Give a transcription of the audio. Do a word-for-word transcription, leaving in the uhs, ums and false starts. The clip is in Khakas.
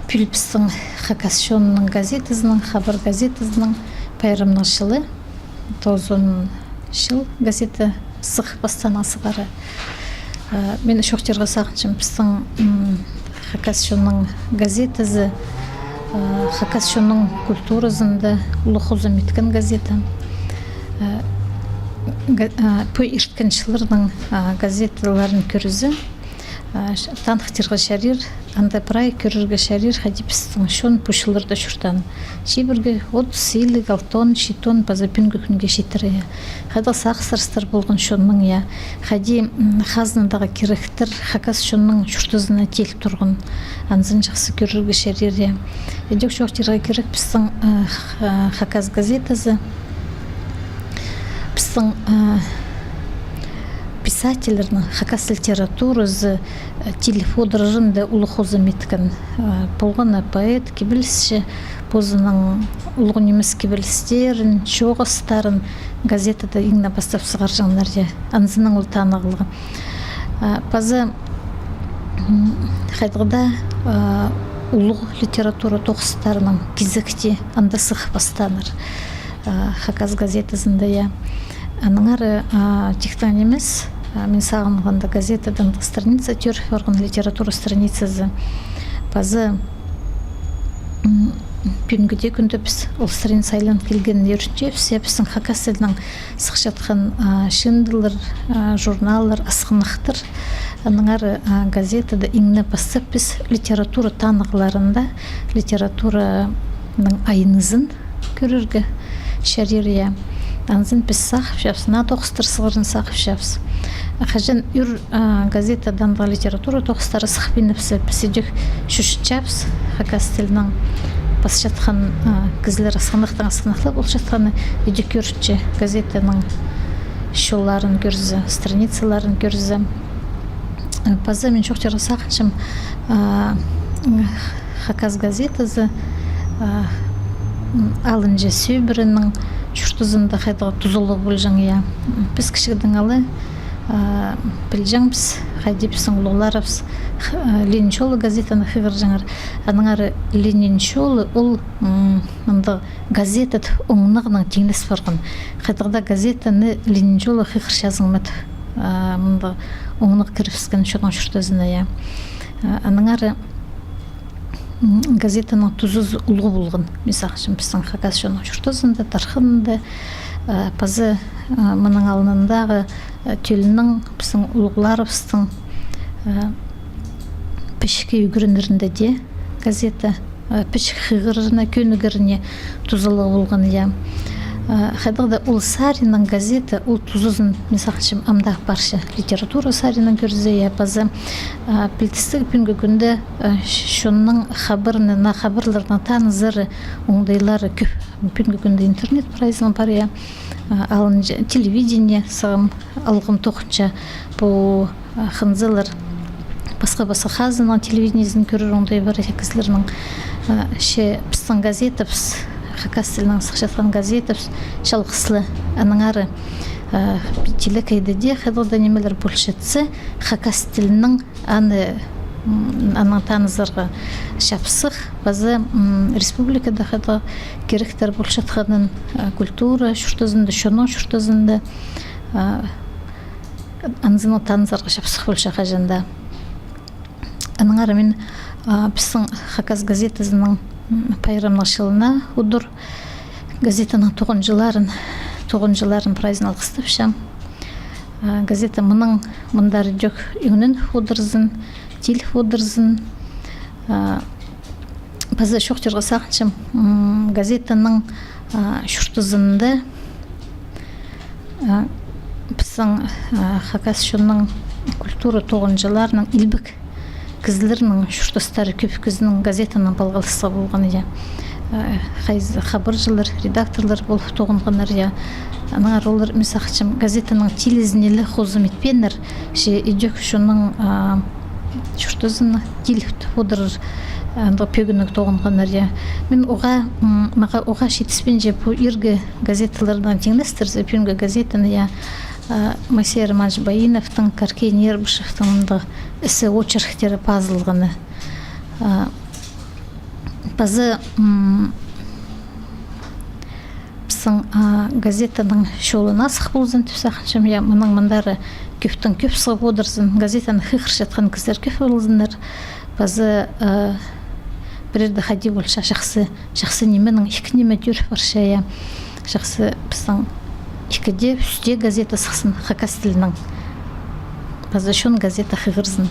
Пӱӱл пістің хакас чонының газетазының, «Хабар» газетазының пайрамнығ чылы. Тоғызон чыл газета сых пастаан сығара. А, мин чоохтирға сағынчам, пістің, м, хакас чонының газетазы, а, хакас чонының культуразында улуғ хозым иткен газета. А, га-, а, пу ирткен чылларның, а, газеталарын кӧрзе, а, ш-, таныхтирға чарир, анда прай кӧрерге чарир, хайди пістің чон пу чылларда чуртаан. Чибіргі отыс, илиг, алтон, читон паза пӱӱнгі кӱнге читіре. Хайдағ сағыстар полған чонның, я. Хайди, м, хазнадағы киректер хакас чонның чуртазына тиліп турған. Анзын чахсы кӧрерге чарир, я. Идӧк чоохтирға кирек, пістің, э, х-, э, хакас газетазы, пістің, э, писательлернің, хакас литературазы, э, тиліп одырарында улуғ хозым иткен. Э, полған на поэт, кибелісчі, позының улуғ нимес кибелістерін, чоғыстарын газетада иң не пастап сығарҷаңнар, я. Анзынаң ол танығлығ. А, паза, м, хайдағ даа, а, улуғ литература тоғыстарының кизекте анда сых пастааннар, а, хакас газетазында, я. Аннаңар, а, тиктең нимес, а, мин сағынғанда, газетадаң страница тӧріп парған, литература страницазы. Паза, м, пӱӱнгі дее кӱнде піс ол страница айланып килгенін ӧрінчебіс, я, пістің хакас тілінең сыхчатхан, а, чыындылар, а, журналлар, асхынахтар. Аннаңар, а, газетада иң не пастап піс литература танығларында литератураның айнызын кӧрерге чарир, я. Анзын піс сағыпчабыс, наа тоғыстар сығарын сағыпчабыс. Хаҷан ӱр, а, газетада андағ литература тоғыстары сыхпинча, піс идӧк чӱчӱтчебіс, хакас тілінең пасчатхан, а, кізілер асхынахтаң асхынахтап полчатханы, идӧк кӧрче газетаның чолларын кӧрзе, страницаларын кӧрзе. Паза мин чоохтирға сағынчам, а, м, хакас газетазы, а, м, алынҷа сӧбіренің чуртазында хайдағ тузалығ полҷаң, я. Піс кічігдең ала, а, пілҷеңміс, хайди пістің улуғларыбыс х-, а, «Ленин чолы» газетаны хығырҷаңнар. Аннаңар «Ленин чолы» ол, м, мындағ газета оңнағынаң тиңнес парған. Хайдағ даа газетаны «Ленин чолы» хығырчазың ма, а, мындағ оңнағ кірібіскен чонның чуртазына, я. А, аннаңар, м, газетаның тузазы улуғ полған. Мисал ӱчӱн, пістің хакас чонның чуртазында, тархынында, а, паза, а, мының алнындағы, а, тӧлнің, пістің улуғларыбыстың, а, пічікке ӱгренерінде дее газета, а, пічік хығырына, кӧнігеріне тузалығ полған, я. А, хайдағ даа ол саринаң газета, ол тузазын, мисал ӱчӱн, амды парча литература саринаң кӧрзе, я, паза, а, пілдістіг, пӱӱнгі кӱнде, а, ч-, чонның хабарны, наа хабарларны танызар оңдайлары кӧп. Пӱӱнгі кӱнде интернет прайзы пар, я. А, алынҷа телевидение сағам алғым тоғынча, пу, а, хынзалар пасха-пасха хазнаның телевидениезін кӧрер оңдай пар, я, кізілернің. А, че пістің газетабыс, хакас тілінең сыхчатхан газетабыс чалғыс ла. Аннаңар, а, телекейде дее хайдағ даа нимелер полчатса, хакас тілінең аны, м, анаң танызарға чапсых, паза, м, республикада хайдағ киректер полчатханын, а, культура чуртазында, чонның чуртазында, а, анзынаң танызарға чапсых полча хаҷан даа. Аннаңар мин, а, пістің хакас газетазының, м, пайрамнығ чылына удур газетаның тоғынҷыларын, тоғынҷыларын прайзын алғыстапчам. А, газета мының мындар идӧк ӧңненіп одырзын, тиліп одырзын. А, паза чоохтирға сағынчам, м, газетаның, а, чуртазында, а, пістің, а, хакас чонның культура тоғынҷыларының, илбек кізілернің чуртастары кӧп кізінің газетанаң палғалыстығ полған, я. Э, хайзы хабарҷылар, редакторлар полып тоғынғаннар, я. Аннаңар олар, мин сағынчам, газетаның тілізіне ле хозым итпееннер, че идӧк чонның, а, чуртазын тиліп одырар, а, андағ пӧгінніг тоғынғаннар, я. Мин уғаа, м, мағаа уғаа читіспинче пу иргі газеталарнаң тиңнестірзе, пӱӱнгі газетаны, я, а, Моисей Романович Баиновтың, Каркей Нербышевтің мындағ эссе-очерктері пазылғаны. А, Паза, м, пістің, а, газетаның чолын азых ползын тіп сағынчам. Я, мының мындары кӧптең кӧп сығып одырзын, газетаны хығырчатхан кізілер кӧп ползыннар. Паза, а, пірерде хайди полча, чахсы, чахсы нименің ікі ниме тӧріп парча, я. Чахсы пістің ікі дее, ӱс дее газета сыхсын хакас тілінең. Паза чон газета хығырзын.